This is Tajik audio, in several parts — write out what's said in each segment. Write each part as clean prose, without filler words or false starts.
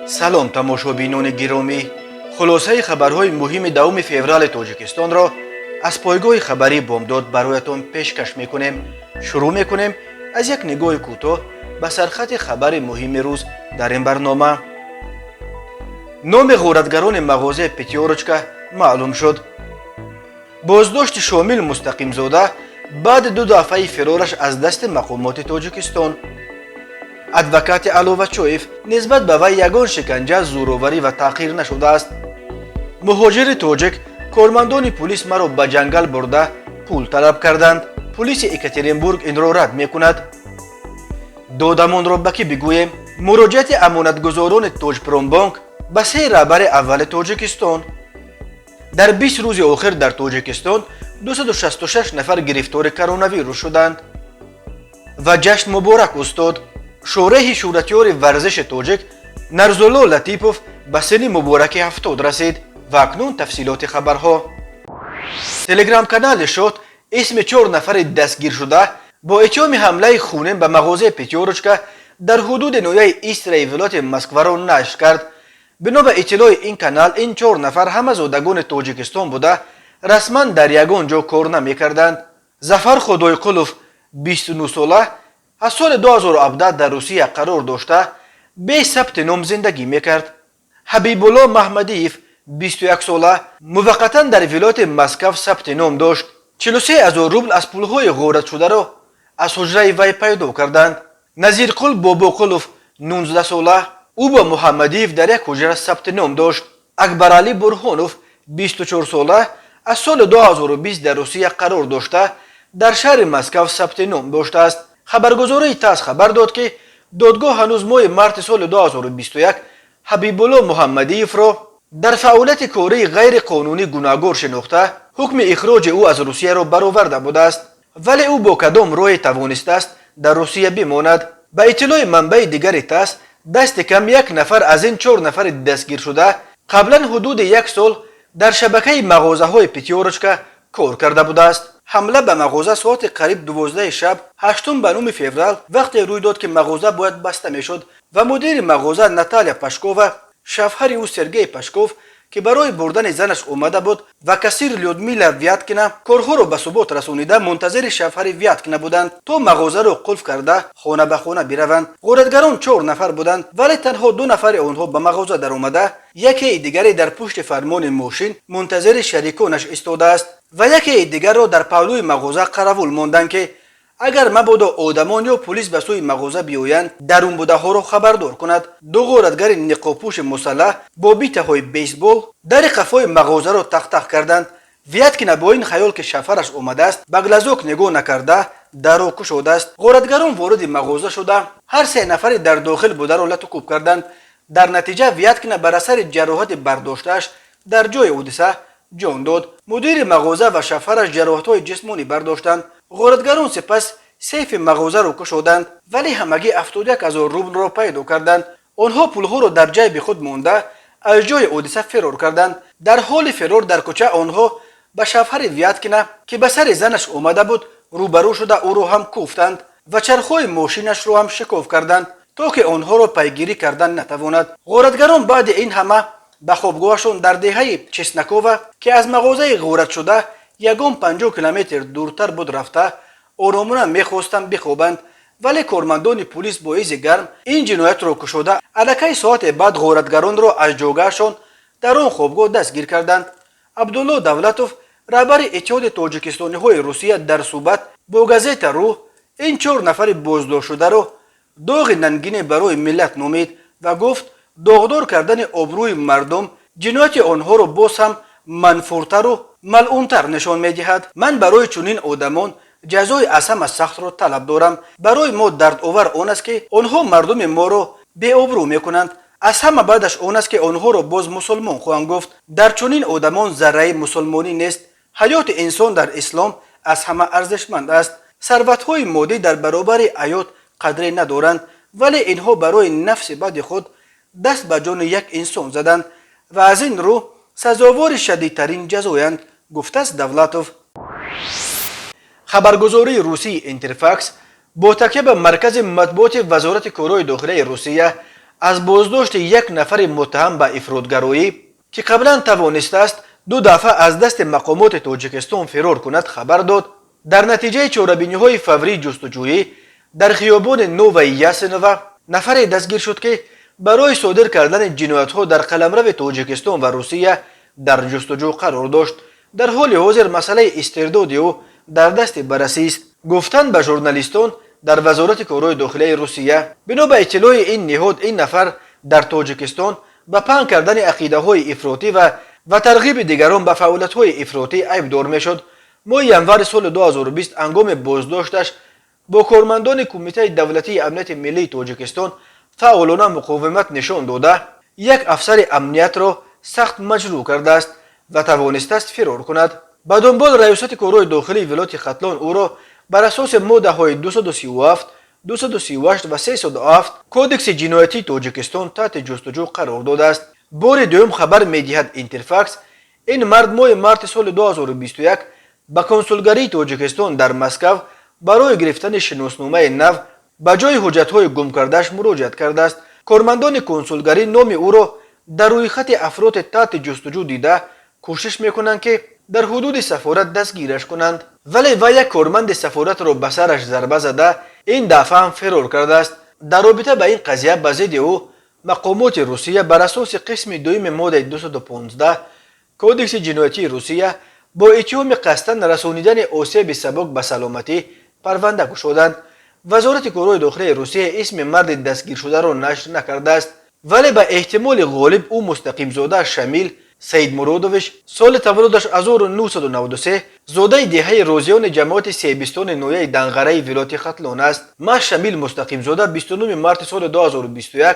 Салом, тамошобинони гиромӣ! Хулосаи хабарҳои муҳими 10 феврали Тоҷикистонро аз пойгоҳи хабарии «Бомдод» бароятон пешкаш мекунем. Шурӯъ мекунем аз як нигоҳи кӯтоҳ ба сархати хабари муҳими рӯз дар ин барнома. Номи ғоратгарони мағозаи «Пятёрочка» маълум шуд. Боздошти Шомил Мустақимзода баъди ду дафъаи фирораш аз дасти мақомоти Тоҷикистон. Адвокати Аловачоев: нисбат ба вай ягон шиканҷа, зӯроварӣ ва таҳқир нашудааст. Муҳоҷири тоҷик: кормандони пулис маро ба ҷангал бурда, пул талаб карданд. Пулиси Екатеринбург инро рад мекунад. Додамонро ба кӣ бигӯем? Муроҷиати амонатгузорони Тоҷпромбонк ба се раҳбари аввали Тоҷикистон. Дар 20 рӯзи охир дар Тоҷикистон 266 нафар гирифтори коронавирус шуданд. Ва ҷашн муборак, устод! Шореҳи шӯҳратёри варзиши тоҷик Нарзулло Латипов ба синни мубораки 70 расид. Ва акнун тафсилоти хабарҳо. Телеграм-канали «Шот» исми чор нафари дастгиршуда бо иттиҳоми ҳамлаи хунин ба мағозаи «Пятёрочка» дар ҳудуди ноҳияи Истраи вилояти Москваро нашр кард. Бино ба иттилои ин канал, ин чор нафар ҳама зодагони Тоҷикистон буда, расман дар ягон ҷо кор намекарданд. Зафар Худойқулов, 29 сола, аз соли 2017 дар Русия қарор дошта, бе сабти ном зиндагӣ мекард. Ҳабибулло Маҳмадиев, 21 сола, муваққатан дар вилояти Москав сабти ном дошт. 43 ҳазор рубл аз пулҳои ғоратшударо аз ҳуҷраи вай пайдо карданд. Назирқул Бобоқулов, 19 сола, ӯ бо Муҳаммадиев дар як ҳуҷра сабти ном дошт. Акбаралӣ Бурҳонов, 24 сола, аз соли 2020 дар Русия қарор дошта, дар шаҳри Москав сабти ном доштааст. Хабаргузории ТАСС хабар дод, ки додгоҳ ҳанӯз моҳи марти соли 2021 Ҳабибулло Муҳаммадиевро дар фаъолияти кории ғайриқонунӣ гунаҳгор шинохта, ҳукми ихроҷи ӯ аз Русияро бароварда будааст. Вале ӯ бо кадом роҳе тавонистааст дар Русия бимонад? Ба иттилои манбаи дигари ТАСС, дасти кам як нафар аз ин чор нафари дастгиршуда қаблан ҳудуди як сол дар шабакаи мағозаҳои «Пятёрочка» кор карда будааст. Ҳамла ба мағоза соати қариб 12-и шаб, ҳаштум ба нуми феврал, вақте рӯй дод, ки мағоза бояд баста мешуд ва мудири мағоза Наталья Пашкова, шавҳари ӯ Сергей Пашков, ки барои бурдани занаш омада буд, ва кассир Людмила Вяткина корҳоро ба субот расонида, мунтазири шавҳари Вяткина буданд, то мағозаро қулф карда, хона ба хона бираванд. Ғоратгарон чор нафар буданд, вале танҳо ду нафари онҳо ба мағоза даромада, якеи дигаре дар пушти фармони мошин мунтазири шариконаш истодааст ва якеи дигарро дар паҳлӯи мағоза қаравул монданд, ки агар мабодо одамон ё пулис ба сӯи мағоза биёянд, дарунбудаҳоро хабардор кунад. Ду ғоратгари ниқобпӯши мусаллаҳ бо битаҳои бейсбол дари қафои мағозаро тақтақ карданд. Вяткина бо ин хаёл, ки шавҳараш омадааст, ба глазок нигоҳ накарда, дарро кушодааст. Ғоратгарон вориди мағоза шуда, ҳар се нафари дар дохил бударо латукӯб карданд. Дар натиҷа Вяткина бар асари ҷароҳати бардоштааш дар ҷои ҳодиса ҷон дод. Мудири мағоза ва шавҳараш ҷароҳатҳои ҷисмонӣ бардоштанд. Ғоратгарон сипас сейфи мағозаро кушоданд, вале ҳамагӣ 71 ҳазор рублро пайдо карданд. Онҳо пулҳоро дар ҷайби худ монда, аз ҷои ҳодиса фирор карданд. Дар ҳоли фирор дар кӯча онҳо ба шавҳари Вяткина, ки ба сари занаш омада буд, рӯбарӯ шуда, ӯро ҳам кӯфтанд ва чархҳои мошинашро ҳам шикоф карданд, то ки онҳоро пайгирӣ кардан натавонад. Ғоратгарон баъди ин ҳама ба хобгоҳашон дар деҳаи Чеснакова, ки аз мағозаи ғоратшуда ягон 50 километр дуртар буд, рафта, оромона мехостанд бихобанд, вале кормандони пулис бо изи гарм ин ҷиноятро кушода, аллакай соате баъд ғоратгаронро аз ҷогаҳашон дар он хобгоҳ дастгир карданд. Абдулло Давлатов, раҳбари Иттиҳоди тоҷикистониҳои Русия, дар суҳбат бо Газета ру ин чор нафари боздоштшударо доғи нангине барои миллат номид ва гуфт, доғдор кардани обрӯи мардум ҷинояти онҳоро боз ҳам манфуртару малъунтар нишон медиҳад. Ман барои чунин одамон ҷазои аз ҳама сахтро талаб дорам. Барои мо дардовар он аст, ки онҳо мардуми моро беобрӯ мекунанд. Аз ҳама баъдаш он аст, ки онҳоро боз мусулмон хоҳанд гуфт. Дар чунин одамон зарраи мусулмонӣ нест. Ҳаёти инсон дар ислом аз ҳама арзишманд аст. Сарватҳои моддӣ дар баробари ҳаёт қадре надоранд, вале инҳо барои нафси бади худ даст ба ҷони як инсон заданд ва аз ин рӯ сазовори шадидтарин ҷазоянд, гуфтааст Давлатов. Хабаргузории русии Интерфакс бо такя ба маркази матбуоти Вазорати корҳои дохилаи Русия аз боздошти як нафари муттаҳам ба ифротгароӣ, ки қаблан тавонистааст ду дафъа аз дасти мақомоти Тоҷикистон фирор кунад, хабар дод: дар натиҷаи чорабиниҳои фаврии ҷустуҷӯӣ дар хиёбони Новая Ясенова нафаре дастгир шуд, ки барои содир кардани ҷиноятҳо дар қаламрави Тоҷикистон ва Русия дар ҷустуҷӯ қарор дошт. Дар ҳоли ҳозир масъалаи истирдоди ӯ дар дасти баррасист, гуфтанд ба журналистон дар Вазорати корҳои дохилияи Русия. Бино ба иттилои ин ниҳод, ин нафар дар Тоҷикистон ба паҳн кардани ақидаҳои ифротӣ ва тарғиби дигарон ба фаъолиятҳои ифротӣ айбдор мешуд. Моҳи январи соли 2020 ҳангоми боздошташ бо кормандони Кумитаи давлатии амнияти миллии Тоҷикистон фаъолона муқовимат нишон дода, як афсари амниятро сахт маҷрӯҳ кардааст ва тавонистааст фирор кунад. Ба дунбол Раёсати корҳои дохилии вилояти Хатлон ӯро бар асоси моддаҳои 237, 238 ва 307 Кодекси ҷиноятии Тоҷикистон таҳти ҷустуҷӯ қарор додааст. Бори дуюм, хабар медиҳад Интерфакс, ин мард моҳи марти соли 2021 ба консулгарии Тоҷикистон дар Москав барои гирифтани шиносномаи нав ба ҷои ҳуҷҷатҳои гумкардааш муроҷиат кардааст. Кормандони консулгарӣ номи ӯро дар рӯйхати афроди таҳти ҷустуҷӯ дида, кӯшиш мекунанд, ки дар ҳудуди сафорат дастгираш кунанд, вале вай як корманди сафоратро ба сараш зарба зада, ин дафъа ҳам фирор кардааст. Дар робита ба ин қазия ба зидди ӯ мақомоти Русия бар асоси қисми дуюми моддаи 215 Кодекси ҷиноятии Русия бо иттиҳоми қасдан расонидани осеби сабук ба саломатӣ парванда кушоданд. Вазорати корҳои дохилияи Русия исми марди дастгиршударо нашр накардааст, вале ба эҳтимоли ғолиб ӯ Мустақимзода Шамил Саидмуродович, соли таваллудаш 1993, зодаи деҳаи Розиёни ҷамоати Себистони ноҳияи Данғараи вилояти Хатлон аст. Маҳз Шамил Мустақимзода 29 марти соли 2021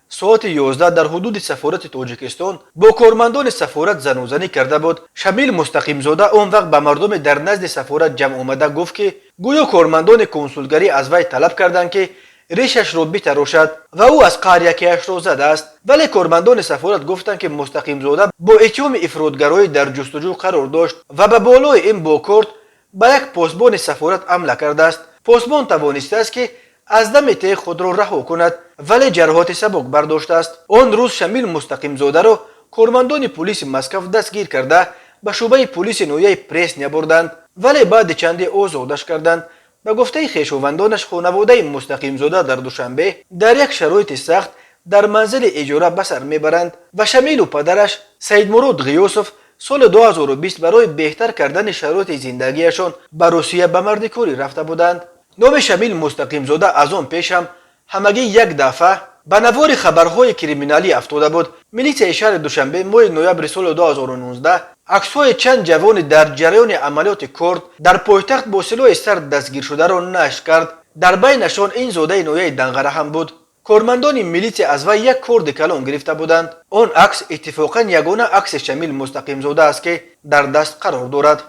соати 11 дар ҳудуди сафорати Тоҷикистон бо кормандони сафорат занузанӣ карда буд. Шамил Мустақимзода он вақт ба мардуме дар назди сафорат ҷамъ омада гуфт, ки гӯё кормандони консулгарӣ аз вай талаб карданд, ки ришашро битарошад, ва ӯ аз қаҳр якеашро задааст. Вале кормандони сафорат гуфтанд, ки Мустақимзода бо иттиҳоми ифротгароӣ дар ҷустуҷӯ қарор дошт ва ба болои ин бо корд ба як посбони сафорат ҳамла кардааст. Посбон тавонистааст, ки аз дами теғ худро раҳо кунад, вале ҷароҳати сабук бардоштааст. Он рӯз Шамил Мустақимзодаро кормандони пулиси Москав дастгир карда, ба шӯъбаи пулиси ноҳияи Пресня бурданд, вале баъди чанде озодаш карданд. Ба гуфтаи хешовандонаш, хонаводаи Мустақимзода дар Душанбе дар як шароити сахт дар манзили иҷора ба сар мебаранд ва Шамилу падараш Саидмурод Ғиёсов соли 2020 барои беҳтар кардани шароити зиндагиашон ба Русия ба мардикорӣ рафта буданд. Номи Шамил Мустақимзода аз он пеш ҳам ҳамагӣ як дафъа ба навори хабарҳои криминалӣ афтода буд. Милитсияи шаҳри Душанбе моҳи ноябри соли 2019 аксҳои чанд ҷавони дар ҷараёни амалиёти корд дар пойтахт бо силоҳи сард дастгиршударо нашр кард. Дар байнашон ин зодаи ноҳияи Данғара ҳам буд. Кормандони милитсия аз вай як корди калон гирифта буданд. Он акс иттифоқан ягона акси Шамил Мустақимзода аст, ки дар даст қарор дорад.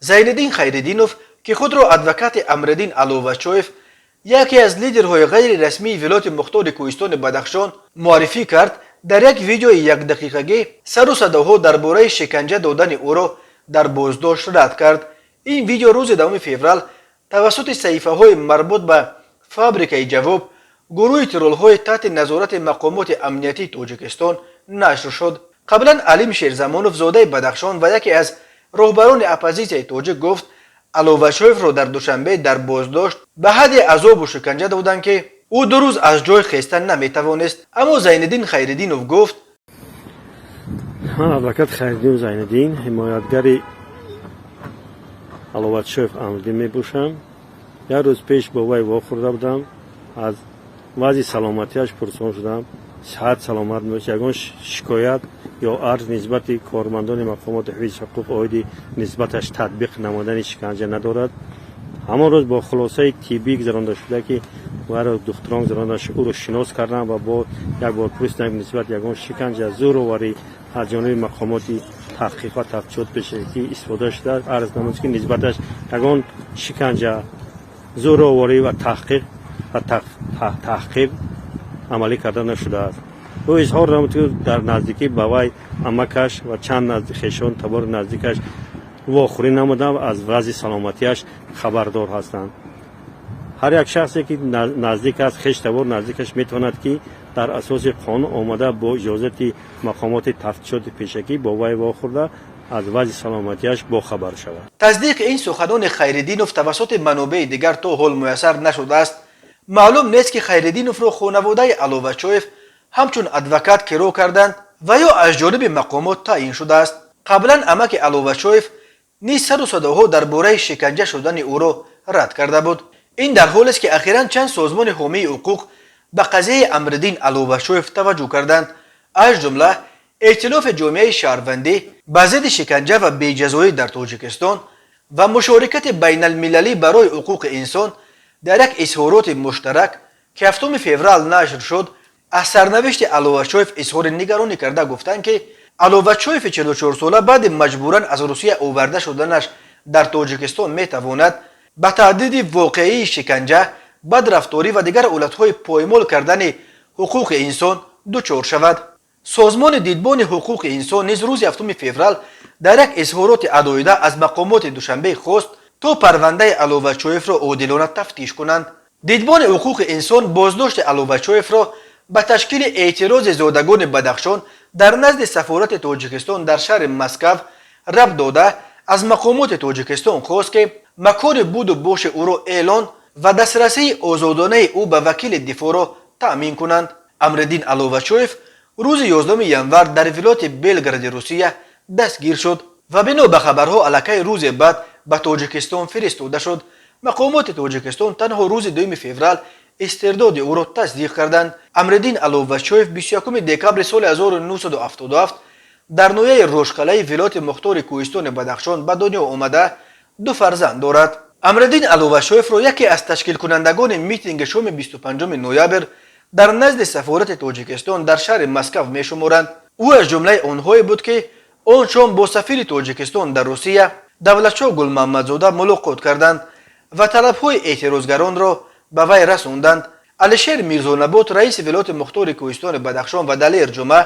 Зайниддин Хайриддинов, ки худро адвокати Амриддин Аловачоев, яке аз лидерҳои ғайрирасмии вилояти мухтори кӯҳистони Бадахшон, муаррифӣ кард, дар як видеои якдақиқагӣ сару садоҳо дар бораи шиканҷа додани ӯро дар боздошт рад кард. Ин видео рӯзи 10 феврал тавассути саҳифаҳои марбут ба «Фабрикаи ҷавоб», гурӯҳи троллҳои таҳти назорати мақомоти амниятии Тоҷикистон, нашр шуд. Қаблан Алим Шерзамонов, зодаи Бадахшон ва яке аз роҳбарони оппозитсияи тоҷик, гуфт, Аловачоевро дар Душанбе дар боздошт ба ҳадде азобу шиканҷа доданд, ки ӯ 2 рӯз аз ҷой хеста наметавонист. Аммо Зайниддин Хайриддинов гуфт: Ман адвокат Хайриддин Зайниддин, ҳимоятгари Аловатшоев Амриддин мебошам. Як рӯз пеш бо вай вохӯрда будам, аз вазъи саломатиаш пурсон шудам. Сиҳат саломат мебошад, ягон шикоят ё арз нисбати кормандони мақомоти ҳифзи ҳуқуқ оиди нисбаташ татбиқ намудани шиканҷа надорад. Ҳамон рӯз бо хулосаи тиббӣ гузаронда шуда, ки вайро духтурон гузаронда, ӯро шинос кардам ва бо як бор пурсидам, нисбат ягон шиканҷа, зӯроварӣ аз ҷониби мақомоти таҳқиқ ва тафтишот пешакӣ истифода шуда, арз намуд, ки нисбаташ ягон шиканҷа, зӯроварӣ ва таҳқиқ ва таҳқир амалӣ карда нашудааст. Ӯ изҳор намуд, ки дар наздикӣ ба вай амакаш ва чанд хешон табори наздикаш вохӯрӣ намуданд ва аз вазъи саломатиаш хабардор ҳастанд. Ҳар як шахсе ки наздик аст, хештавор наздикаш, метавонад ки дар асоси қонун омада, бо иҷозати мақомоти тафтишоти пешакӣ бо вай вохӯрда, аз вазъи саломатиаш бохабар шавад. Тасдиқи ин суханони Хайриддинов тавассути манобеи дигар то ҳол муяссар нашудааст. Маълум нест, ки Хайриддиновро хонаводаи Аловачоев ҳамчун адвокат киро карданд ва ё аз ҷониби мақомот таъин шудааст. Қаблан амаки Аловачоев низ сару садоҳо дар бораи шиканҷа шудани ӯро рад карда буд. Ин дар ҳолест, ки ахиран чанд созмони ҳомии ҳуқуқ ба қазияи Амриддин Аловачоев таваҷҷӯҳ карданд. Аз ҷумла Эътилофи ҷомеаи шаҳрвандӣ ба зидди шиканҷа ва беҷазоӣ дар Тоҷикистон ва Мушорикати байналмилалӣ барои ҳуқуқи инсон дар як изҳороти муштарак, ки 7 феврал нашр шуд, аз сарнавишти Аловачоев изҳори нигаронӣ карда гуфтанд, ки Аловачоеви 44сола баъди маҷбуран аз Русия оварда шуданаш дар Тоҷикистон метавонад ба таҳдиди воқеии шиканҷа, бадрафторӣ ва дигар ҳолатҳои поймол кардани ҳуқуқи инсон дучор шавад. Созмони Дидбони ҳуқуқи инсон низ рӯзи 7 феврал дар як изҳороти алоҳида аз мақомоти Душанбе хост, то парвандаи Аловачоевро одилона тафтиш кунанд. Дидбони ҳуқуқи инсон боздошти Аловачоевро ба ташкили эътирози зодагони Бадахшон дар назди сафорати Тоҷикистон дар шаҳри Москав рабт дода, аз мақомоти Тоҷикистон хост, ки макони буду боши ӯро эълон ва дастрасии озодонаи ӯ ба вакили дифоъро таъмин кунанд. Амриддин Аловачоев рӯзи 11 январ дар вилояти Белгороди Русия дастгир шуд ва бино ба хабарҳо аллакай рӯзе баъд ба Тоҷикистон фиристода шуд. Мақомоти Тоҷикистон танҳо рӯзи 2 феврал истирдоди ӯро тасдиқ карданд. Амриддин Аловачоев 21 декабри соли 1977 дар ноҳияи Рошқалаи вилояти мухтори Кӯҳистони Бадахшон ба дунё омада, ду фарзанд дорад. Амриддин Аловачоевро яке аз ташкилкунандагони митинги шоми 25 ноябр дар назди сафорати Тоҷикистон дар шаҳри Москав мешуморанд. Ӯ аз ҷумлаи онҳое буд, ки он шом бо сафири Тоҷикистон дар Русия Давлатшоҳ Гулмаҳмадзода мулоқот карданд ва талабҳои эътирозгаронро ба вай расонданд. Алишер Мирзонабот, раиси вилояти мухтори Кӯҳистони Бадахшон, ва Далер Ҷума,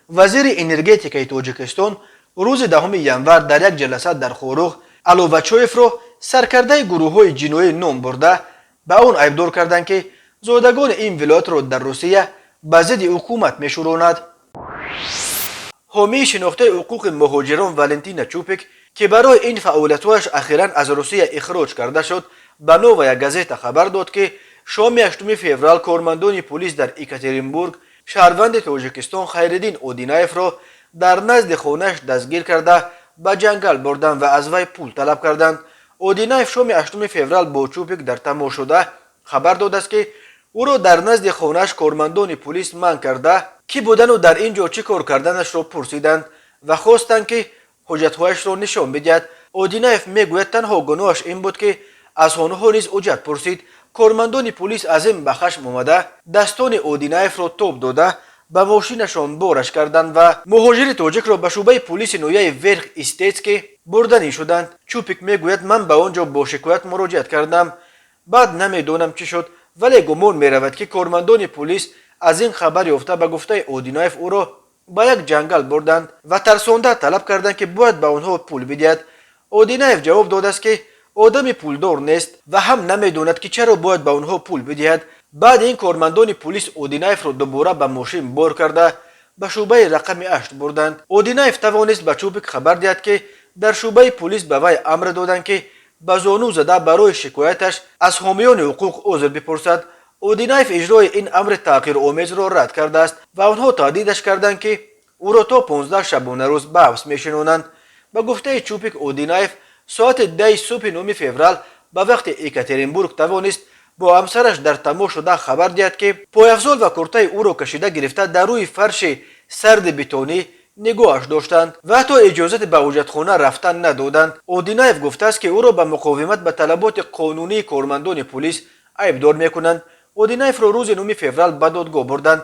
вазири энергетикаи Тоҷикистон, рӯзи 10 январ дар як ҷаласа дар Хоруғ Аловачоевро саркардаи гурӯҳҳои ҷиноӣ ном бурда, ба он айбдор карданд, ки зодагони ин вилоятро дар Русия ба зидди ҳукумат мешӯронад. Ҳомии шинохтаи ҳуқуқи муҳоҷирон Валентина Чупик, ки барои ин фаъолиятҳояш ахиран аз Русия ихроҷ карда шуд, ба Новая газета хабар дод, ки шоми 8 феврал кормандони пулис дар Екатеринбург шаҳрванди Тоҷикистон Хайриддин Одинаевро дар назди хонааш дастгир карда, ба ҷангал бурданд ва аз вай пул талаб карданд. Одинаев шоми 8 феврал бо Чупик дар тамос шуда, хабар додааст, ки ӯро дар назди хонааш кормандони пулис манъ карда, кӣ будану дар ин ҷо чӣ кор карданашро пурсиданд ва хостанд, ки ҳуҷҷатҳояшро нишон бидиҳад. Одинаев мегӯяд, танҳо гуноҳаш ин буд, ки аз онҳо низ ҳуҷҷат пурсид. Кормандони пулис аз ин ба хашм омада, дастони Одинаевро тоб дода, ба мошинашон бораш карданд ва муҳоҷири тоҷикро ба шӯъбаи пулиси ноҳияи Верх Истетский бурданӣ шуданд. Чупик мегӯяд: «Ман ба он ҷо бо шикоят муроҷиат кардам. Баъд намедонам, чӣ шуд, вале гумон меравад, ки кормандони пулис аз ин хабар ёфта, ба гуфтаи Одинаев, ӯро ба як ҷангал бурданд ва тарсонда талаб карданд, ки бояд ба онҳо пул бидиҳад. Одинаев ҷавоб додааст, ки одами пулдор нест ва ҳам намедонад, ки чаро бояд ба онҳо пул бидиҳад. Баъди ин кормандони пулис Одинаевро дубора ба мошин бор карда, ба шӯъбаи рақами 8 бурданд. Одинаев тавонист ба Чупик хабар диҳад, ки дар шӯъбаи пулис ба вай амр доданд, ки ба зону зада барои шикояташ аз ҳомиёни ҳуқуқ узр бипурсад. Одинаев иҷрои ин амри таҳқиромезро рад кардааст ва онҳо таҳдидаш карданд, ки ӯро то 15 шабонарӯз ба ҳабс мешинонанд. Ба гуфтаи Чупик, Одинаев соати 10 субҳи 9 феврал ба вақти Екатеринбург тавонист бо ҳамсараш дар тамос шуда, хабар диҳад, ки пойафзол ва куртаи ӯро кашида гирифта, дар рӯи фарши сарди бетонӣ нигоҳаш доштанд ва ҳатто иҷозати ба ҳоҷатхона рафтан надоданд. Одинаев гуфтааст, ки ӯро ба муқовимат ба талаботи қонунии кормандони пулис айбдор мекунанд. Одинаевро рӯзи 9 феврал ба додгоҳ бурданд,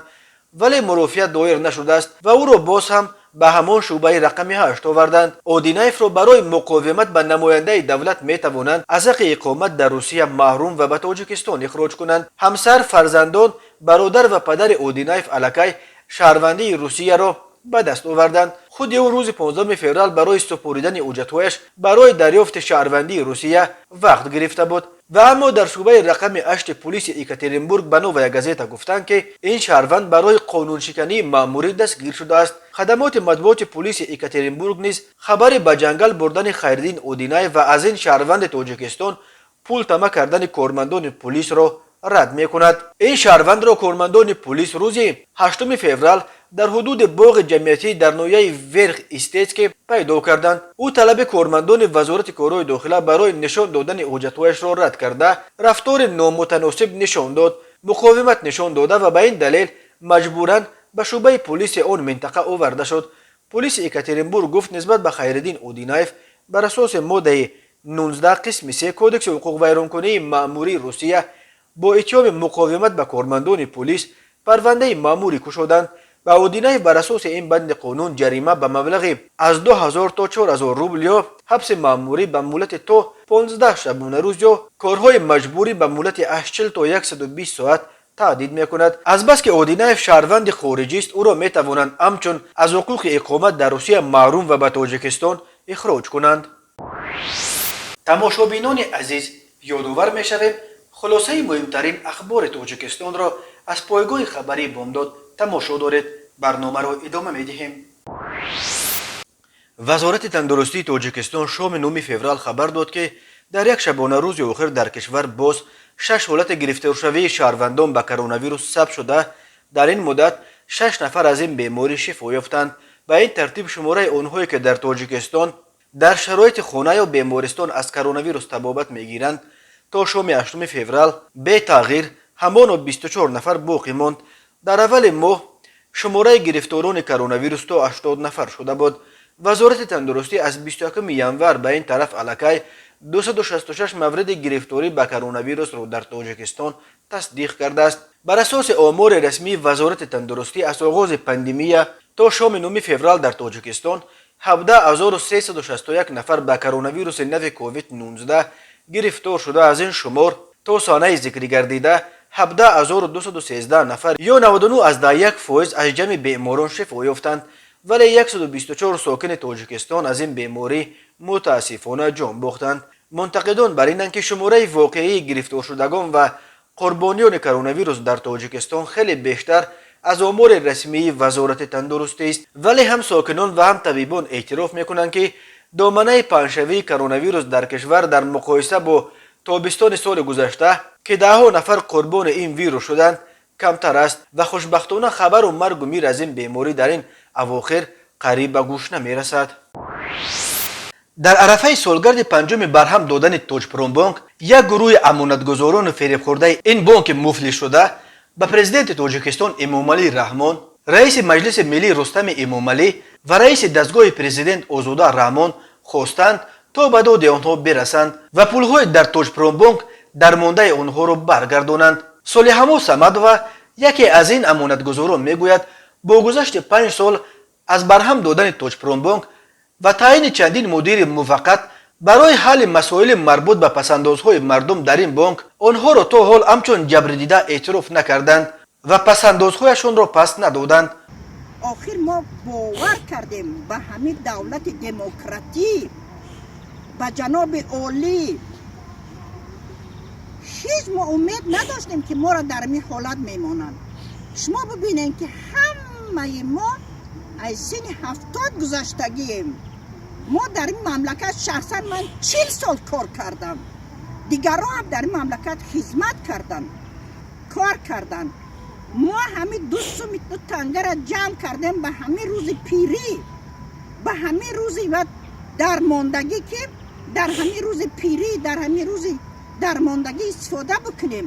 вале мурофиа доир нашудааст ва ӯро боз ҳам ба ҳамон шӯъбаи рақами 8 оварданд. Одинаевро барои муқовимат ба намояндаи давлат метавонанд аз ҳаққи иқомат дар Русия маҳрум ва ба Тоҷикистон ихроҷ кунанд. Ҳамсар, фарзандон, бародар ва падари Одинаев аллакай шаҳрвандии Русияро ба даст оварданд. Худи ӯ рӯзи 15 феврал барои супоридани ҳуҷҷатҳояш барои дарёфти шаҳрвандии Русия вақт гирифта буд. Ва аммо дар шӯъбаи рақами 8 пулиси Екатеринбург ба Новая газета гуфтанд, ки ин шаҳрванд барои қонуншикании маъмурӣ дастгир шудааст. Хадамоти матбуоти пулиси Екатеринбург низ хабари ба ҷангал бурдани Хайриддин Одинаев ва аз ин шаҳрванди Тоҷикистон пул тама кардани кормандони пулисро рад мекунад. Ин шаҳрвандро кормандони пулис рӯзи 8 феврал дар ҳудуди боғи ҷамъиятӣ дар ноҳияи Верх Истецкий пайдо карданд. Ӯ талаби кормандони Вазорати корҳои дохила барои нишон додани ҳуҷҷатҳояшро рад карда, рафтори номутаносиб нишон дод, муқовимат нишон дода ва ба ин далел маҷбуран ба шӯъбаи пулиси он минтақа оварда шуд. Пулиси Екатеринбург гуфт, нисбат ба Хайриддин Одинаев бар асоси моддаи 19 қисми 3 Кодекси ҳуқуқвайронкунии маъмурии Русия бо иттиҳоми муқовимат ба кормандони пулис парвандаи маъмурӣ кушоданд. Ба Одинаев бар асоси ин банди қонун ҷарима ба маблағи аз 2000 то 4000 рубл ё ҳабси маъмурӣ ба муҳлати то 15 шабонарӯз ё корҳои маҷбурӣ ба муҳлати аз 40 то 120 соат таҳдид мекунад. Азбаски Одинаев шаҳрванди хориҷист, ӯро метавонанд ҳамчун аз ҳуқуқи иқомат дар Русия маҳрум ва ба Тоҷикистон ихроҷ кунанд. Тамошобинони азиз, ёдовар мешавем, хулосаи муҳимтарин ахбори Тоҷикистонро аз пойгоҳи хабарии Бомдод тамошо доред. Барномаро идома медиҳем. Вазорати тандурустии Тоҷикистон шоми 9 феврал хабар дод, ки дар як шабонарӯзи охир дар кишвар боз шаш ҳолати гирифторшавии шаҳрвандон ба коронавирус сабт шуда, дар ин муддат шаш нафар аз ин беморӣ шифо ёфтанд. Ба ин тартиб шумораи онҳое, ки дар Тоҷикистон дар шароити хона ё бемористон аз коронавирус табобат мегиранд, то шоми 8 феврал бетағйир ҳамоно 24 нафар боқӣ монд. Дар аввали моҳ шумораи гирифторони коронавирус то 80 нафар шуда буд. Вазорати тандурустӣ аз 21 январ ба ин тараф аллакай 266 мавриди гирифторӣ ба коронавирусро дар Тоҷикистон тасдиқ кардааст. Бар асоси омори расмии Вазорати тандурустӣ, аз оғози пандемия то шоми 9 феврал дар Тоҷикистон 17 361 нафар ба коронавируси нави COVID-19 гирифтор шуда, аз ин шумор то санаи зикрӣ гардида 17 213 нафар ё 99,1% аз ҷамъи беморон шифо ёфтанд, вале 124 сокини Тоҷикистон аз ин беморӣ мутаассифона ҷон бохтанд. Мунтақидон бар инанд, ки шумораи воқеии гирифторшудагон ва қурбониёни коронавирус дар Тоҷикистон хеле бештар аз омори расмии Вазорати тандурустист. Вале ҳам сокинон ва ҳам табибон эътироф мекунанд, ки доманаи паҳншавии коронавирус дар кишвар дар муқоиса бо тобистони соли гузашта, ки даҳҳо нафар қурбони ин вирус шуданд, камтар аст ва хушбахтона хабару маргу мир аз ин беморӣ дар ин авохир қариб ба гӯш намерасад. Дар арафаи солгарди панҷуми барҳам додани Тоҷпромбонк як гурӯҳи амонатгузорону фиребхӯрдаи ин бонки муфлисшуда ба Президенти Тоҷикистон Эмомалӣ Раҳмон, раиси Маҷлиси Миллӣ Рустами Эмомалӣ ва раиси дастгоҳи президент Озода Раҳмон хостанд, то ба доди онҳо бирасанд ва пулҳои дар Тоҷпромбонк дармондаи онҳоро баргардонанд. Солиҳамо Самадова, яке аз ин амонатгузорон, мегӯяд, бо гузашти 5 сол аз барҳам додани Тоҷпромбонк ва таъйини чандин мудири муваққат барои ҳалли масоили марбут ба пасандозҳои мардум дар ин бонк, онҳоро то ҳол ҳамчун ҷабрдида эътироф накарданд ва пасандозҳояшонро пас надоданд. Охир мо бовар кардем ба ҳамин давлати демократӣ, ба ҷаноби олӣ. Ҳеҷ мо умед надоштем, ки моро дар ин ҳолат мемонанд. Шумо бибинед, ки ҳамаи мо аз синни 70 гузаштагием. Мо дар ин мамлакат, шахсан ман 40 сол кор кардам, дигарон ҳам дар ин мамлакат хизмат карданд, кор карданд. Мо ҳамин ду суми ду тангара ҷамъ кардем ба ҳамин рӯзи пирӣ, ба ҳамин рӯзи ва дармондагӣ, ки дар ҳамин рӯзи пирӣ, дар ҳамин рӯзи дармондагӣ истифода бикунем.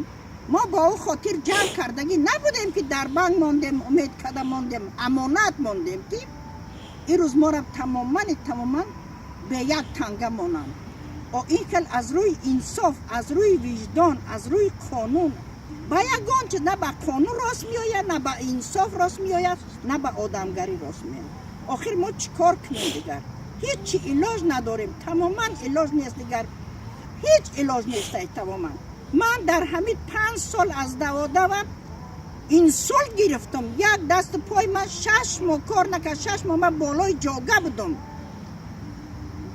Мо бо ӯ хотир ҷамъ кардагӣ набудем, ки дар банк мондем, умед карда мондем, амонат мондем, ки ин рӯз моро тамомани тамоман бе як танга монанд. О ин хел аз рӯи инсоф, аз рӯи виҷдон, аз рӯи қонун ба ягон чиз, на ба қонун рост меояд, на ба инсоф рост меояд, на ба одамгарӣ рост меояд. Охир мо чӣ кор кунем дигар? Ҳеҷ илоҷ надорем, тамоман илоҷ нест дигар, ҳеҷ илоҷ нестай тамоман. Ман дар ҳамин 5 сол аз даводава инсулт гирифтам, як дасту пой ман 6 моҳ кор накард, 6 моҳ ман болои ҷога будам.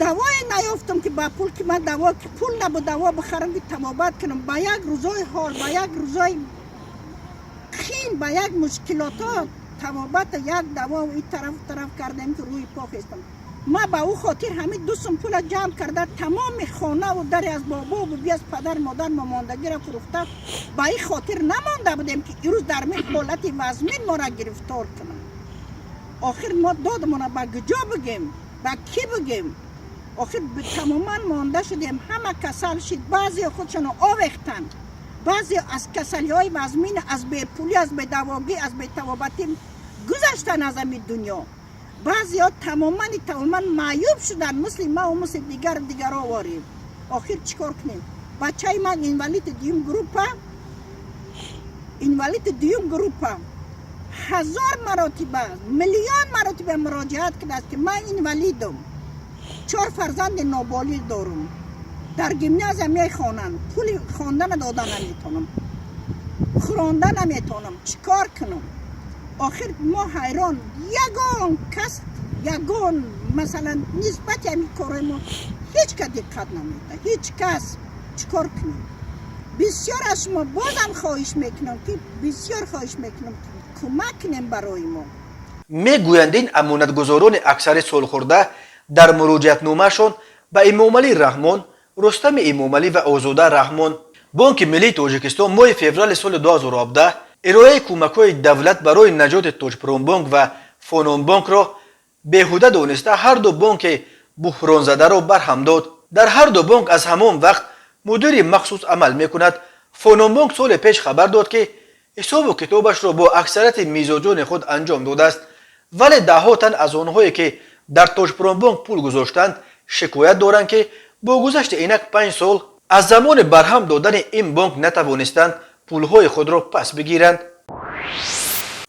Давое наёфтам, ки ба пул, ки ман даво, ки пул набуд, даво бихарам, ки табобат кунам. Ба як рӯзои ҳол, ба як рӯзои қин, ба як мушкилотҳо табобата, як даво и тараф тараф кардем, ки рӯи по хестам. Ма ба ӯ хотир ҳамин 2 сум пула ҷамъ карда, тамоми хонаву дари аз бобо буби, аз падар модар мо мондагиро фурӯхта, ба ин хотир намонда будем, ки ирӯз дар мин ҳолати вазмин моро гирифтор кунанд. Охир мо додмона ба куҷо бигем, ба кӣ бигем? Охир тамоман монда шудем. Ҳама касал шид, баъзео худшоно овехтанд, баъзео аз касалиҳои вазмин, аз бепулӣ, аз бедавогӣ, аз бетавобатӣ гузаштанд аз ҳамин дунё. Баъзеҳо тамомани тамоман маъюб шуданд, мисли маву мисли дигар дигаро ворем. Охир чӣ кор кунем? Бачаи ман инвалиди дуюм группа, инвалиди дуюм группа. Ҳазор маротиба, миллион маротиба муроҷиат кардааст, ки ман инвалидам, чор фарзанди ноболиғ дорум, дар гимназия мехонанд, пули хондана дода наметавонам, хӯронда наметавонам, чӣ кор кунам? Охир мо ҳайрон. Ягон кас, ягон, масалан, нисбати ҳамин корҳои мо ҳеҷ кас диққат намедиҳад, ҳеҷ кас. Чӣ кор кунем? Бисёр аз шумо бозам хоҳиш мекунам, ки бисёр хоҳиш мекунам, ки кӯмак кунем барои мо. Мегӯянд, ин амонатгузорони аксари солхӯрда дар муроҷиатномаашон ба Эмомалӣ Раҳмон, Рустами Эмомалӣ ва Озода Раҳмон. Бонки миллии Тоҷикистон моҳи феврали соли 2017 ироаи кӯмакҳои давлат барои наҷоти Тоҷпромбонк ва Фононбонкро беҳуда дониста, ҳарду бонки буҳронзадаро барҳам дод. Дар ҳарду бонк аз ҳамон вақт мудири махсус амал мекунад. Фононбонк соли пеш хабар дод, ки ҳисобу китобашро бо аксарияти мизоҷони худ анҷом додааст, вале даҳҳо тан аз онҳое, ки дар Тоҷпромбонк пул гузоштанд, шикоят доранд, ки бо гузашти инак 5 сол аз замони барҳам додани ин бонк натавонистанд пулҳои худро пас бигиранд.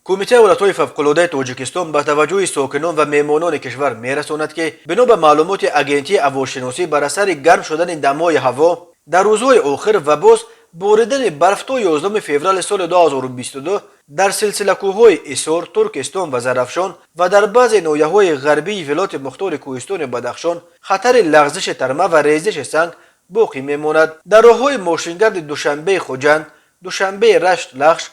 Кумитаи ҳолатҳои фавқулодаи Тоҷикистон ба таваҷҷӯҳи сокинон ва меҳмонони кишвар мерасонад, ки бино ба маълумоти Агентии ҳавошиносӣ, бар асари гарм шудани дамои ҳаво дар рӯзҳои охир ва боз боридани барф то 11 феврали соли 2022 дар силсилакӯҳҳои Исор, Туркистон ва Зарафшон ва дар баъзе ноҳияҳои ғарбии вилояти мухтори кӯҳистони Бадахшон хатари лағзиши тарма ва резиши санг боқӣ мемонад. Дар роҳҳои мошингарди Душанбеи Хуҷанд, Душанбеи Рашт Лахш,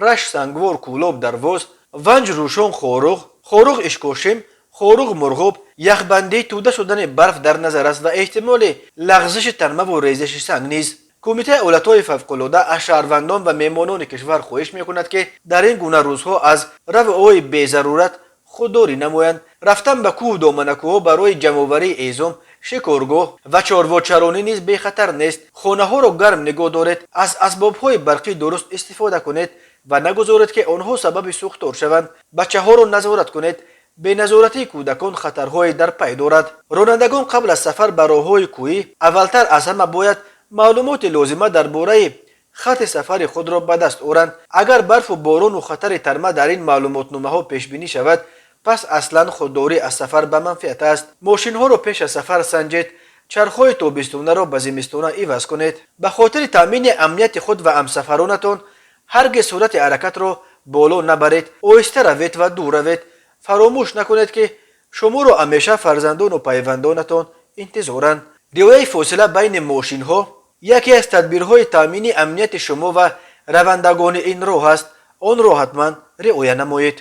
Рашт Сангвор, Кӯлоб Дарвоз, Ванҷ Рӯшон, Хоруғ, Хоруғ Ишкошим, Хоруғ Мурғоб яхбандӣ, тӯда шудани барф дар назар аст ва эҳтимоли лағзиши тармаву резиши санг низ. Кумитаи ҳолатҳои фавқулода аз шаҳрвандон ва меҳмонони кишвар хоҳиш мекунад, ки дар ин гуна рӯзҳо аз раву ои безарурат худдорӣ намоянд. Рафтан ба кӯҳ, доманакӯҳҳо барои ҷамъоварии ҳезум, шикоргоҳ ва чорвочаронӣ низ бехатар нест. Хонаҳоро гарм нигоҳ доред, аз асбобҳои барқӣ дуруст истифода кунед ва нагузоред, ки онҳо сабаби сӯхтор шаванд. Бачаҳоро назорат кунед. Беназоратии кӯдакон хатарҳое дар пай дорад. Ронандагон қабл аз сафар ба роҳҳои кӯҳӣ аввалтар аз ҳама бояд маълумоти лозима дар бораи хатти сафари худро ба даст оранд. Агар барфу борону хатари тарма дар ин маълумотномаҳо пешбинӣ шавад, пас аслан худдорӣ аз сафар ба манфиат аст. Мошинҳоро пеш аз сафар санҷед, чархҳои тобистонаро ба зимистона иваз кунед. Ба хотири таъмини амнияти худ ва ҳамсафаронатон ҳаргиз суръати ҳаракатро боло набаред, оҳиста равед ва дур равед. Фаромӯш накунед, ки шуморо ҳамеша фарзандону пайвандонатон интизоранд. Риояи фосила байни мошинҳо яке аз тадбирҳои таъмини амнияти шумо ва равандагони ин роҳ аст. Онро ҳатман риоя намоед.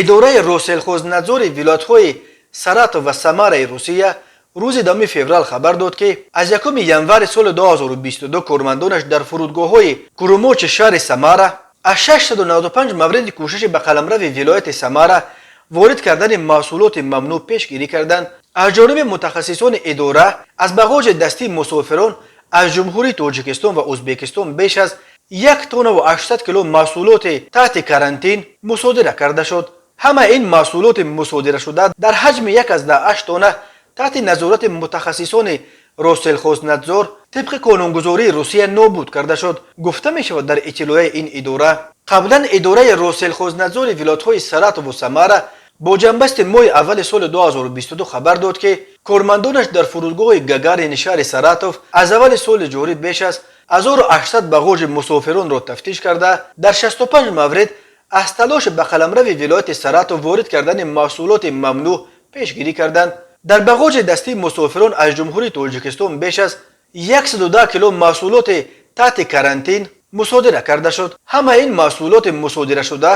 Идораи Россельхознадзори вилоятҳои Саратов ва Самараи Русия рӯзи 10 феврал хабар дод, ки аз 1 январи соли 2022 кормандонаш дар фурудгоҳҳои Курумочи шаҳри Самара аз 695 мавриди кӯшиши ба қаламрави вилояти Самара ворид кардани маҳсулоти мамнӯъ пешгирӣ карданд. Аз ҷониби мутахассисони идора аз бағоҷи дастии мусофирон аз Ҷумҳурии Тоҷикистон ва Ӯзбекистон беш аз 1 тоннаву 800 кило маҳсулоти таҳти карантин мусодира карда шуд. Ҳамаи ин маҳсулоти мусодирашуда дар ҳаҷми 1,8 тонна таҳти назорати мутахассисони Россельхознадзор тибқи қонунгузории Русия нобуд карда шуд, гуфта мешавад дар иттилояи ин идора. Қаблан идораи Россельхознадзори вилоятҳои Саратову Самара бо ҷамъбасти моҳи аввали соли 2022 хабар дод, ки кормандонаш дар фурудгоҳи Гагарини шаҳри Саратов аз аввали соли ҷорӣ беш аз 1800 бағоҷи мусофиронро тафтиш карда, дар 65 маврид аз талоши ба қаламрави вилояти Саратов ворид кардани маҳсулоти мамнӯъ пешгирӣ карданд. Дар бағоҷи дастии мусофирон аз Ҷумҳурии Тоҷикистон беш аз 110 кило маҳсулоти таҳти карантин мусодира карда шуд. Ҳамаи ин маҳсулоти мусодирашуда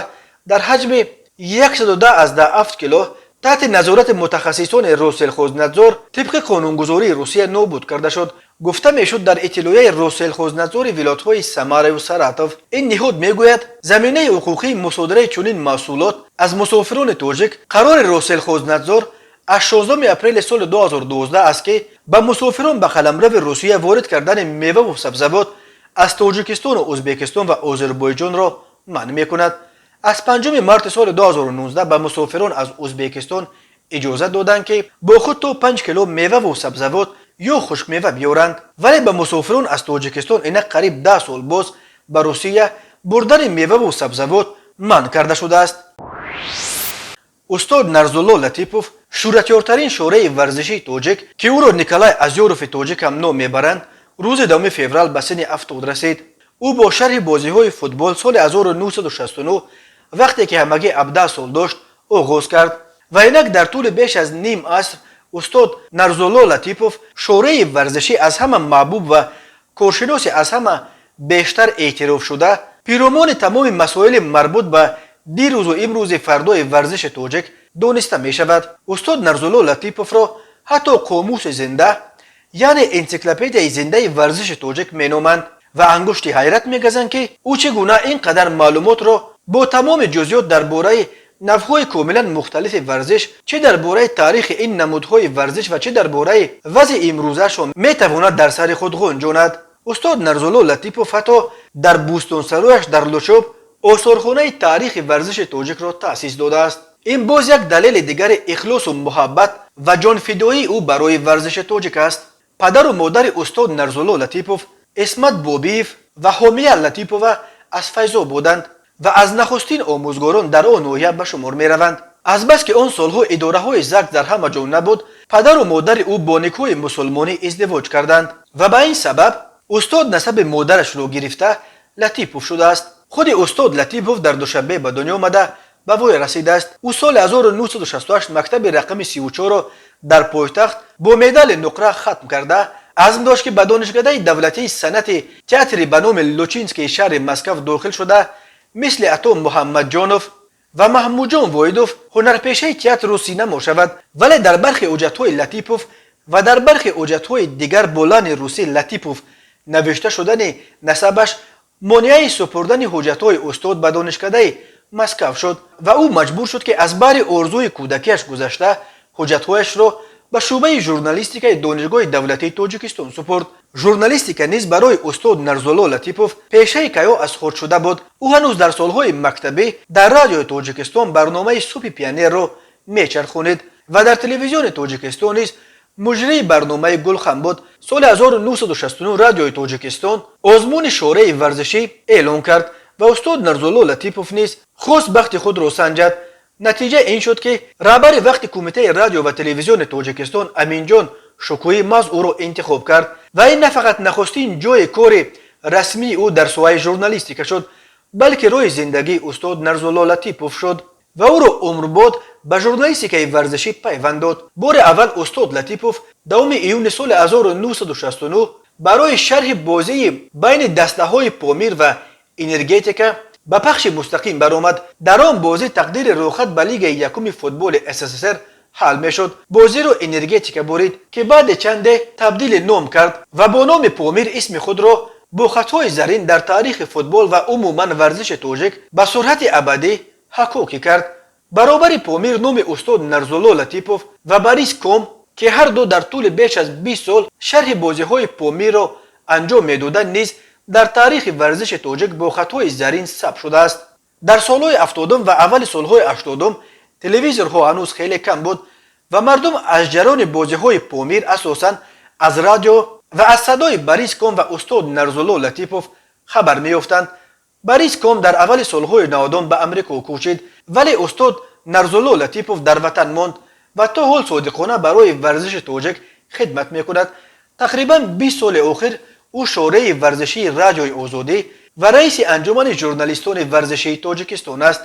дар ҳаҷми 110,7 кило таҳти назорати мутахассисони Россельхознадзор тибқи қонунгузории Русия нобуд карда шуд, гуфта мешуд дар иттилоияи Россельхознадзори вилоятҳои Самараву Саратов. Ин ниҳод мегӯяд, заминаи ҳуқуқии мусодираи чунин маҳсулот аз мусофирони тоҷик қарори Россельхознадзор аз 16 апрели соли 2012 аст, ки ба мусофирон ба қаламрави Русия ворид кардани меваву сабзавот аз Тоҷикистону Ӯзбекистон ва Озарбойҷонро манъ мекунад. Аз 5 марти соли 2019 ба мусофирон аз Ӯзбекистон иҷозат доданд, ки бо худ то 5 кило меваву сабзавот ё хушкмева биёранд, вале ба мусофирон аз Тоҷикистон инак қариб 10 сол боз ба Русия бурдани меваву сабзавот манъ карда шудааст. Устод Нарзулло Латипов, шӯҳратёртарин шореҳи варзишии тоҷик, ки ӯро Николай Азёрови тоҷик ҳам ном мебаранд, рӯзи 10 феврал ба синни 70 расид. Ӯ бо шарҳи бозиҳои футбол соли 1969, вақте ки ҳамагӣ 17 сол дошт, оғоз кард ва инак дар тӯли беш аз ним аср устод Нарзулло Латипов шореҳи варзишӣ аз ҳама маҳбуб ва коршиноси аз ҳама бештар эътирофшуда, пиромони тамоми масоили марбут ба дирӯзу имрӯзи фардои варзиши тоҷик дониста мешавад. Устод Нарзулло Латиповро ҳатто қомуси зинда, яъне энсиклопедияи зиндаи варзиши тоҷик меноманд ва ангушти ҳайрат мегазанд, ки ӯ чӣ гуна ин қадар маълумотро бо тамоми ҷузъиёт дар бораи навъҳои комилан мухталифи варзиш, чӣ дар бораи таърихи ин намудҳои варзиш ва чӣ дар бораи вазъи имрӯзаашон метавонад дар сари худ ғунҷонад. Устод Нарзулло Латипов ҳатто дар бӯстонсарояш дар Лучоб осорхонаи таърихи варзиши тоҷикро таъсис додааст. Ин боз як далели дигари ихлосу муҳаббат ва ҷонфидоии ӯ барои варзиши тоҷик аст. Падару модари устод Нарзулло Латипов, Исмат Бобиев ва Ҳомия Латипова, аз Файзоб буданд ва аз нахустин омӯзгорон дар он ноҳия ба шумор мераванд. Азбаски он солҳо идораҳои ЗАГС дар ҳама ҷо набуд, падару модари ӯ бо никоҳи мусулмонӣ издивоҷ карданд ва ба ин сабаб устод насаби модарашро гирифта Латипов шудааст. Худи устод Латипов дар Душанбе ба дунё омада, ба воя расидааст. Ӯ соли 1968 мактаби рақами 34-ро дар пойтахт бо медали нуқра хатм карда, азм дошт, ки ба Донишкадаи давлатии санъати театри ба номи Лучинскии шаҳри Москав дохил шуда, мисли Ато Муҳаммадҷонов ва Маҳмудҷон Воҳидов ҳунарпешаи театру синамо шавад. Вале дар бархи ҳуҷҷатҳои Латипов ва дар бархи ҳуҷҷатҳои дигар бо лаҳни русӣ Латипов навишта шудани насабаш монеаи супурдани ҳуҷҷатҳои устод ба Донишкадаи Москав шуд ва ӯ маҷбур шуд, ки аз баҳри орзуи кӯдакиаш гузашта, ҳуҷҷатҳояшро ба шӯъбаи журналистикаи Донишгоҳи давлатии Тоҷикистон супурд. Журналистика низ барои устод Нарзулло Латипов пешаи каё аз худ шуда буд. Ӯ ҳанӯз дар солҳои мактабӣ дар Радиои Тоҷикистон барномаи «Субҳи пионерро» мечархонид ва дар Телевизиони Тоҷикистон низ муҷрии барномаи «Гулхан» буд. Соли 1969 Радиои Тоҷикистон озмуни шореҳи варзишӣ эълон кард ва устод Нарзулло Латипов низ хост бахти худро санҷад. Натиҷа ин шуд, ки раҳбари вақти Кумитаи радио ва телевизиони Тоҷикистон Аминҷон Шукӯҳӣ маҳз ӯро интихоб кард ва ин на фақат нахустин ҷои кори расмии ӯ дар соҳаи журналистика шуд, балки роҳи зиндагии устод Нарзулло Латипов шуд ва ӯро умрбод ба журналистикаи варзишӣ пайванд дод. Бори аввал устод Латипов 10 июни соли 1969 барои шарҳи бозии байни дастаҳои «Помир» ва «Энергетика» ба пахши мустақим баромад. Дар он бозӣ тақдири рӯхат ба Лигаи якуми футболи СССР ҳал мешуд. Бозиро «Энергетика» бурид, ки баъде чанде табдили ном кард ва бо номи «Помир» исми худро бо хатҳои зарин дар таърихи футбол ва умуман варзиши тоҷик ба суръати абадӣ ҳаккокӣ кард. Баробари «Помир» номи устод Нарзулло Латипов ва Борис Ком, ки ҳар ду дар тӯли беш аз 20 сол шарҳи бозиҳои «Помирро» анҷом медоданд, низ дар таърихи варзиши тоҷик бо хатҳои зарин сабт шудааст. Дар солҳои 70-ум ва аввали солҳои 80-ум телевизорҳо ҳанӯз хеле кам буд ва мардум аз ҷараёни бозиҳои «Помир» асосан аз радио ва аз садои Борис Ком ва устод Нарзулло Латипов хабар меёфтанд. Борис Ком дар аввали солҳои 90-ум ба Амрико кӯчид, вале устод Нарзулло Латипов дар ватан монд ва то ҳол содиқона барои варзиши тоҷик хидмат мекунад. Тақрибан 20 соли охир ӯ шореҳи варзишии Радиои Озодӣ ва раиси Анҷумани журналистони варзишии Тоҷикистон аст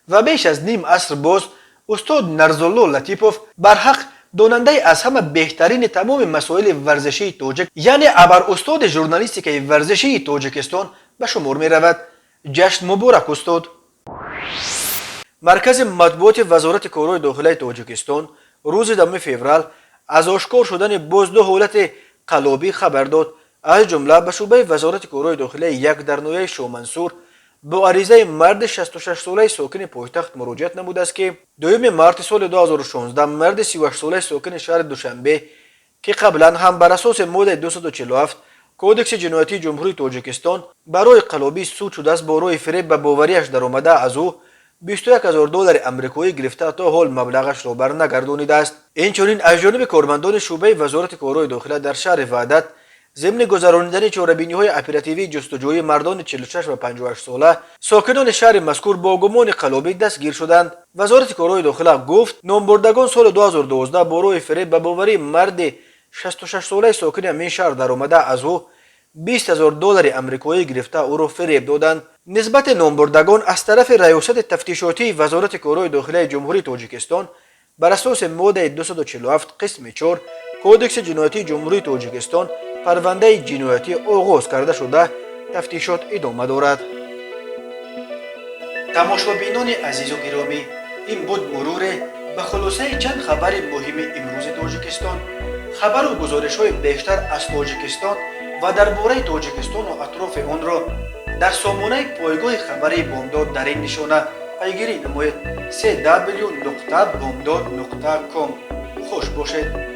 ва беш аз ним аср боз устод Нарзулло Латипов барҳақ Донандаи аз ҳама беҳтарини тамоми масоили варзишии тоҷик, яъне абарустоди журналистикаи варзишии Тоҷикистон ба шумор меравад. Ҷашн муборак, устод! Маркази матбуоти Вазорати корҳои дохилаи Тоҷикистон рӯзи 10 феврал аз ошкор шудани боз ду ҳолати қаллобӣ хабар дод. Аз ҷумла ба шӯъбаи Вазорати корҳои дохилаи як дар ноҳияи Шомансур бо аризаи марди 66-солаи сокини пойтахт муроҷиат намудааст, ки 2 марти соли 2016 марди 38-солаи сокини шаҳри Душанбе, ки қаблан ҳам бар асоси моддаи 247 Кодекси ҷиноятии Ҷумҳурии Тоҷикистон барои қаллобӣ суд шудааст, бо роҳи фиреб ба бовариаш даромада, аз ӯ 21 ҳазор доллари амрикоӣ гирифта, то ҳол маблағашро барнагардонидааст. Инчунин аз ҷониби кормандони шӯъбаи Вазорати корҳои дохила дар шаҳри Ваҳдат зимни гузаронидани чорабиниҳои оперативии ҷустуҷӯӣ мардони 46 ва 58 сола сокинони шаҳри мазкур бо гумони қаллобӣ дастгир шуданд. Вазорати корҳои дохила гуфт, номбурдагон соли 2012 бо роҳи фиреб ба боварии марди 66-солаи сокини ҳамин шаҳр даромада, аз ӯ 20 ҳазор доллари амрикоӣ гирифта, ӯро фиреб доданд. Нисбати номбурдагон аз тарафи Раёсати тафтишотии Вазорати корҳои дохилаи Ҷумҳурии Тоҷикистон бар асоси моддаи 247 қисми 4 Кодекси ҷиноятии Ҷумҳурии Тоҷикистон парвандаи ҷиноятӣ оғоз карда шуда, тафтишот идома дорад. Тамошобинони азизу гиромӣ, ин буд муруре ба хулосаи чанд хабари муҳими имрӯзи Тоҷикистон. Хабару гузоришҳои бештар аз Тоҷикистон ва дар бораи Тоҷикистону атрофи онро дар сомонаи пойгоҳи хабарии Бомдод дар ин нишона пайгирӣ намоед: cw.bomdod.com. Хуш бошед.